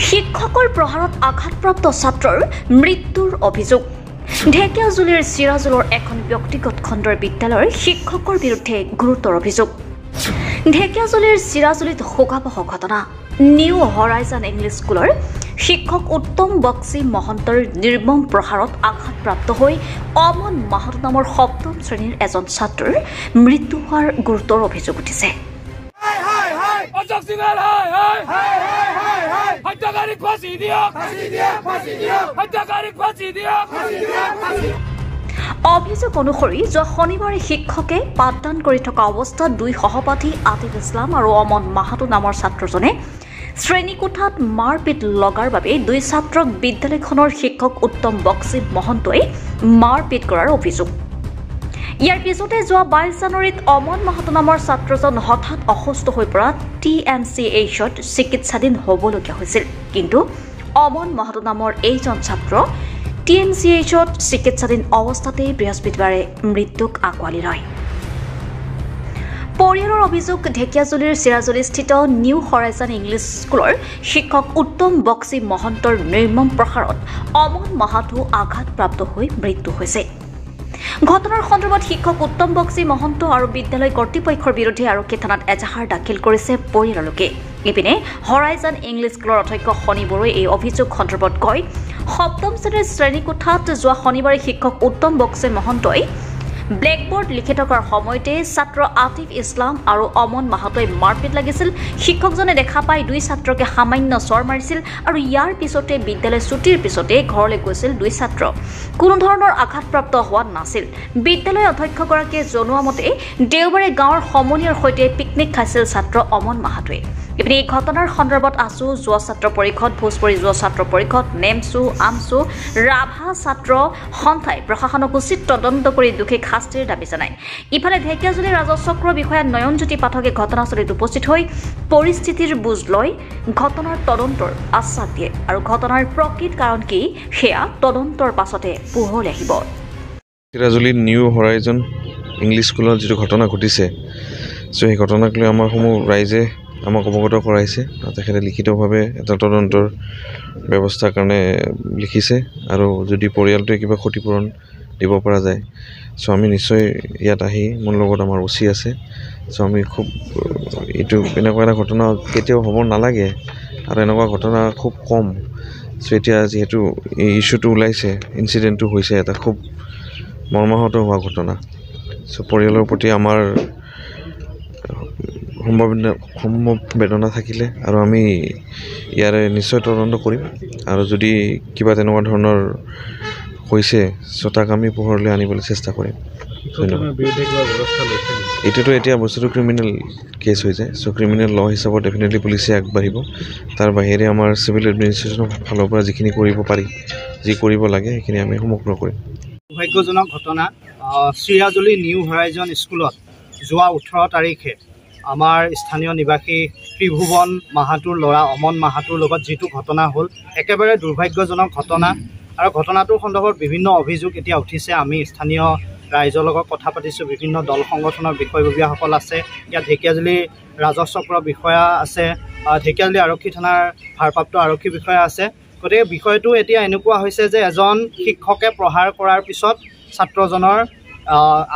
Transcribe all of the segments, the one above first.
শিক্ষকৰ প্ৰহাৰত আঘাতপ্ৰাপ্ত ছাত্ৰৰ মৃত্যুৰ অভিযোগ। ঢেকীয়াজুলিৰ চিৰাজুলৰ এখন ব্যক্তিগত খণ্ডৰ বিদ্যালয়ৰ শিক্ষকৰ বিৰুদ্ধে গুৰুতৰ অভিযোগ। ঢেকীয়াজুলিৰ চিৰাজুলিত শোকাবহ ঘটনা। নিউ হৰাইজান ইংলিছ স্কুলৰ শিক্ষক উত্তম বক্সি মহন্তৰ নিৰ্মম প্ৰহাৰত আঘাতপ্ৰাপ্ত হৈ অমন মাহাতো নামৰ সপ্তম শ্ৰেণীৰ এজন ছাত্ৰৰ মৃত্যু হোৱাৰ গুৰুতৰ অভিযোগ উঠিছে। অভিযোগ অনুসৰি যোৱা শনিবাৰে শিক্ষকে পাঠদান কৰি থকা অৱস্থাত দুই সহপাঠী আতিফ ইছলাম আৰু অমন মাহাতো নামৰ ছাত্ৰজনে শ্ৰেণীকোঠাত মাৰপিট লগাৰ বাবে দুই ছাত্ৰক বিদ্যালয়খনৰ শিক্ষক উত্তম বক্সি মহন্তই মাৰপিট কৰাৰ অভিযোগ। ইয়াৰ পিছতে যোৱা 22 জানুৱাৰীত অমন মাহাতো নামৰ ছাত্ৰজন হঠাৎ অসুস্থ হৈ পৰা TMCHত চিকিৎসাধীন হ'বলগীয়া হৈছিল। কিন্তু অমন মাহাতো নামৰ এইজন ছাত্ৰ TMCHত চিকিৎসাধীন অৱস্থাতেই বৃহস্পতিবাৰে মৃত্যুক আঁকোৱালি লয়। পৰিয়ালৰ অভিযোগ, ঢেকীয়াজুলিৰ চিৰাজুলিস্থিত নিউ হৰাইজান ইংলিছ স্কুলৰ শিক্ষক উত্তম বক্সি মহন্তৰ নিৰ্মম প্ৰহাৰত অমন মাহাতো আঘাতপ্ৰাপ্ত হৈ মৃত্যু হৈছে। ঘটনাৰ সন্দৰ্ভত শিক্ষক উত্তম বক্সি মহন্ত আৰু বিদ্যালয় কৰ্তৃপক্ষৰ বিৰুদ্ধে আৰক্ষী থানাত এজাহাৰ দাখিল কৰিছে পৰিয়ালৰ লোকে। ইপিনে হৰাইজান ইংলিছ স্কুলৰ অধ্যক্ষ শনি বড়োই এই অভিযোগ সন্দৰ্ভত কয়, সপ্তম শ্ৰেণীৰ শ্ৰেণীকোঠাত যোৱা শনিবাৰে শিক্ষক উত্তম বক্সি মহন্তই ব্লেকবোৰ্ড লিখি থকাৰ সময়তে ছাত্ৰ আতিফ ইছলাম আৰু অমন মাহাতোই মাৰপিট লাগিছিল। শিক্ষকজনে দেখা পাই দুই ছাত্ৰকে সামান্য চৰ মাৰিছিল আৰু ইয়াৰ পিছতে বিদ্যালয় ছুটীৰ পিছতে ঘৰলৈ গৈছিল দুই ছাত্ৰ। কোনো ধৰণৰ আঘাতপ্ৰাপ্ত হোৱা নাছিল। বিদ্যালয় অধ্যক্ষগৰাকীয়ে জনোৱা মতে দেওবাৰে গাঁৱৰ সমনীয়াৰ সৈতে পিকনিক খাইছিল ছাত্ৰ অমন মাহাতোৱে। ইপিনে এই ঘটনাৰ সন্দৰ্ভত আছু, যুৱ ছাত্ৰ পৰিষদ, ভোজপুৰী যুৱ ছাত্ৰ পৰিষদ, নেমচু, আমচু, ৰাভা ছাত্ৰ সন্থাই প্ৰশাসনক উচিত তদন্ত কৰি দোষীক শাস্তিৰ দাবী জনায়। ইফালে ঢেকীয়াজুলি ৰাজহ চক্ৰ বিষয়া নয়নজ্যোতি পাঠকে ঘটনাস্থলীত উপস্থিত হৈ পৰিস্থিতিৰ বুজ লৈ ঘটনাৰ তদন্তৰ আশ্বাস দিয়ে আৰু ঘটনাৰ প্ৰকৃত কাৰণ কি সেয়া তদন্তৰ পাছতে পোহৰলৈ আহিব। চিৰাজুলিৰ নিউ হৰাইজন ইংলিছ স্কুলত যিটো ঘটনা ঘটিছে, চ' সেই ঘটনাক লৈ আমাৰ সমূহ ৰাইজে আমাক অৱগত কৰাইছে। তেখেতে লিখিতভাৱে এটা তদন্তৰ ব্যৱস্থাৰ কাৰণে লিখিছে আৰু যদি পৰিয়ালটোৱে কিবা ক্ষতিপূৰণ দিব পৰা যায়, চ' আমি নিশ্চয় ইয়াত আহি, মোৰ লগত আমাৰ অ' চি আছে, চ' আমি খুব এইটো এনেকুৱা এটা ঘটনা কেতিয়াও হ'ব নালাগে আৰু এনেকুৱা ঘটনা খুব কম। চ' এতিয়া যিহেতু এই ইছ্যুটো ওলাইছে, ইনচিডেণ্টটো হৈছে, এটা খুব মৰ্মাহত হোৱা ঘটনা। চ' পৰিয়ালৰ প্ৰতি আমাৰ সম্ভৱ বেদনা থাকিলে আৰু আমি ইয়াৰে নিশ্চয় তদন্ত কৰিম আৰু যদি কিবা তেনেকুৱা ধৰণৰ হৈছে, চ' তাক আমি পোহৰলৈ আনিবলৈ চেষ্টা কৰিম। ধন্যবাদ। এইটোতো এতিয়া বস্তুটো ক্ৰিমিনেল কেছ হৈ যায়, চ' ক্ৰিমিনেল ল হিচাপত ডেফিনেটলি পুলিচে আগবাঢ়িব। তাৰ বাহিৰে আমাৰ চিভিল এডমিনিষ্ট্ৰেশ্যনৰ ফালৰ পৰা যিখিনি কৰিব পাৰি, যি কৰিব লাগে, সেইখিনি আমি সমগ্ৰ কৰিম। দুৰ্ভাগ্যজনক ঘটনা। চিৰাজুলি নিউ হৰাইজন স্কুলত যোৱা 18 তাৰিখে আমাৰ স্থানীয় নিবাসী ত্ৰিভুৱন মাহাতোৰ ল'ৰা অমন মাহাতোৰ লগত যিটো ঘটনা হ'ল, একেবাৰে দুৰ্ভাগ্যজনক ঘটনা। আৰু ঘটনাটোৰ সন্দৰ্ভত বিভিন্ন অভিযোগ এতিয়া উঠিছে। আমি স্থানীয় ৰাইজৰ লগত কথা পাতিছোঁ, বিভিন্ন দল সংগঠনৰ বিষয়ববীয়াসকল আছে ইয়াত, ঢেকীয়াজুলি ৰাজহ চক্ৰ বিষয়া আছে, ঢেকীয়াজুলি আৰক্ষী থানাৰ ভাৰপ্ৰাপ্ত আৰক্ষী বিষয়া আছে। গতিকে বিষয়টো এতিয়া এনেকুৱা হৈছে যে এজন শিক্ষকে প্ৰহাৰ কৰাৰ পিছত ছাত্ৰজনৰ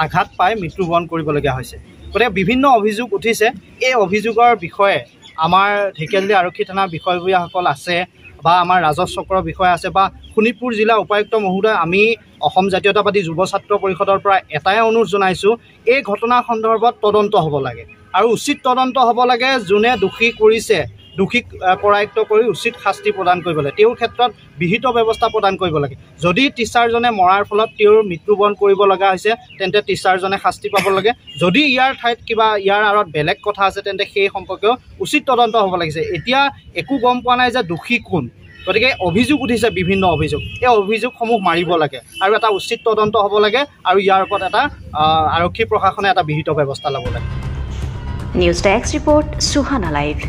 আঘাত পাই মৃত্যুবৰণ কৰিবলগীয়া হৈছে। গতিকে বিভিন্ন অভিযোগ উঠিছে। এই অভিযোগৰ বিষয়ে আমাৰ ঢেকীয়াজুলি আৰক্ষী থানাৰ বিষয়ববীয়াসকল আছে বা আমাৰ ৰাজহ চক্ৰৰ বিষয়া আছে বা শোণিতপুৰ জিলা উপায়ুক্ত মহোদয়, আমি অসম জাতীয়তাবাদী যুৱ ছাত্ৰ পৰিষদৰ পৰা এটাই অনুৰোধ জনাইছোঁ, এই ঘটনা সন্দৰ্ভত তদন্ত হ'ব লাগে আৰু উচিত তদন্ত হ'ব লাগে। যোনে দোষী কৰিছে, দোষীক কৰায়ত্ব কৰি উচিত শাস্তি প্ৰদান কৰিব লাগে, তেওঁৰ ক্ষেত্ৰত বিহিত ব্যৱস্থা প্ৰদান কৰিব লাগে। যদি টিচাৰজনে মৰাৰ ফলত তেওঁৰ মৃত্যুবৰণ কৰিব লগা হৈছে, তেন্তে টিচাৰজনে শাস্তি পাব লাগে। যদি ইয়াৰ ঠাইত কিবা ইয়াৰ আঁৰত বেলেগ কথা আছে, তেন্তে সেই সম্পৰ্কেও উচিত তদন্ত হ'ব লাগিছে। এতিয়া একো গম পোৱা নাই যে দোষী কোন। গতিকে অভিযোগ উঠিছে, বিভিন্ন অভিযোগ, এই অভিযোগসমূহ মাৰিব লাগে আৰু এটা উচিত তদন্ত হ'ব লাগে আৰু ইয়াৰ ওপৰত এটা আৰক্ষী প্ৰশাসনে এটা বিহিত ব্যৱস্থা ল'ব লাগে। News desk report, Suhana live.